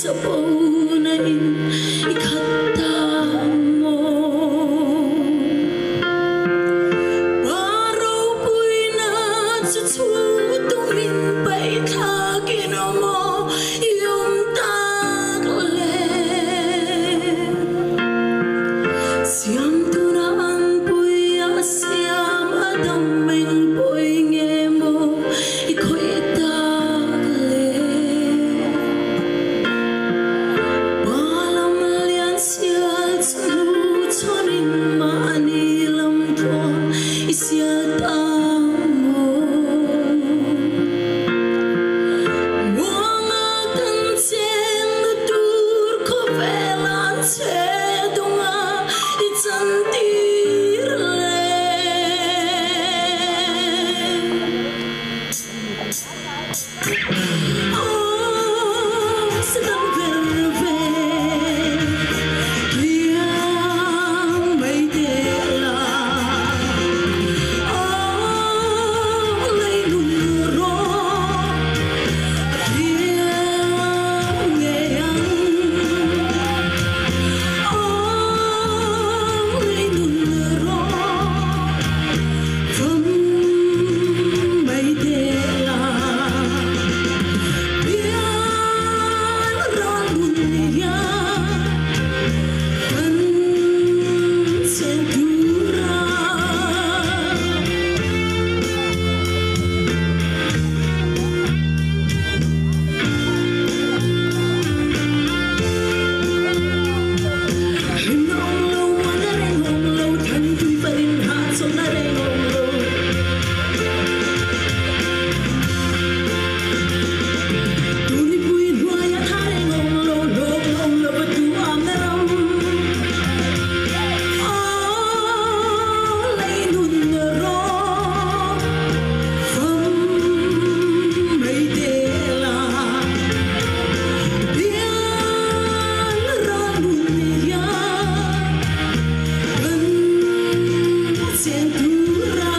Chapona in i khat ta maw? Pa ropuina chu chhu tumin paih thlakin maw i awm tak le? Siamtuna an pui a siam a dam eng pawi nge maw i khawih tak le? Pa lam lian sial chu hnu chhawnin mahni lam tluang i sial ta maw? Muanga kan chenna tur khawvel an che dunga i chantir le. Aw, Satan ver ve, riang mai teh la. Aw, lei nun rawh, riang ngei ang. Aw, lei nun rawh, fam mai teh la. Pial ral nun ia kan chen tura. Hlimna awm lo, muanna reng awm lo, than tui parin hahchawlhna reng awm lo. Tunipui hnuaia tha reng awm lo, hlawkna awm lo va tu amna ram. Aw, lei nun rawh, fam mai teh la. Pial ral nun ia kan chen tura.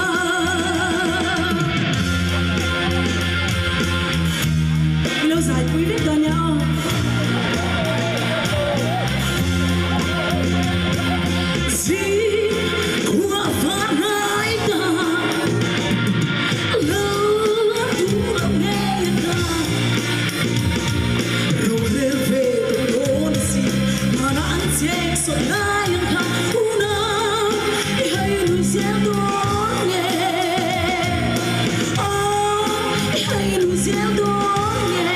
I lo zai pui vek dawn nia aw. Zing khua var ngai ta, lo duh lo ngei ka. Ro rel ve tawh dawn a si, hmanah an chek sawt lai ang kha unau i hai lui zel dawn nge? Aw, i hai lui zel dawn nge?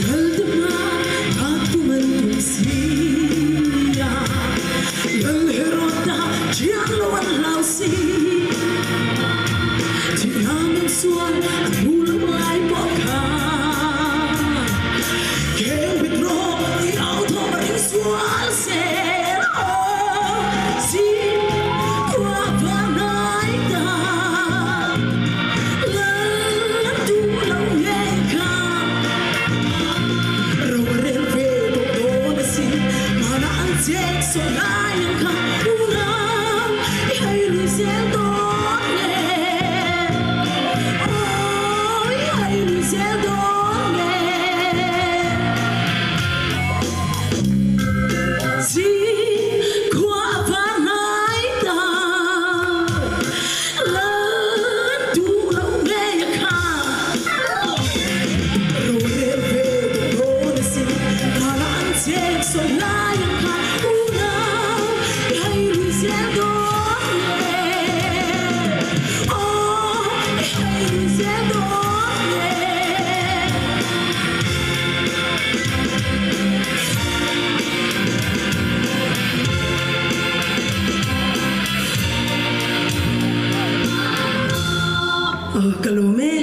Lal te hma thak tum an tum si a, Lal Herod-a thian lo an hlau si. Thihna min sual a hmu lo lai pawh kha, Kheng Petro i au thawm a ring sual zel. Aw, zing khua vang ngai ta, Lal an duh lo ngei kha. Ro a rel ve tawh dawn a sin, hmanah an chek sawh lai ang kha unau i hai lui zel dawn nge? Aw, i hai lui zel dawn nge? Zing khua a var ngai ta, Lal duh lo ngei a kha. Ro rel ve tawh dawn a sin, hmanah an chek sawi lai ang kha unau i hai lui zel dawn nge? Aw, i hai lui zel dawn nge? Aw, ka lawm e.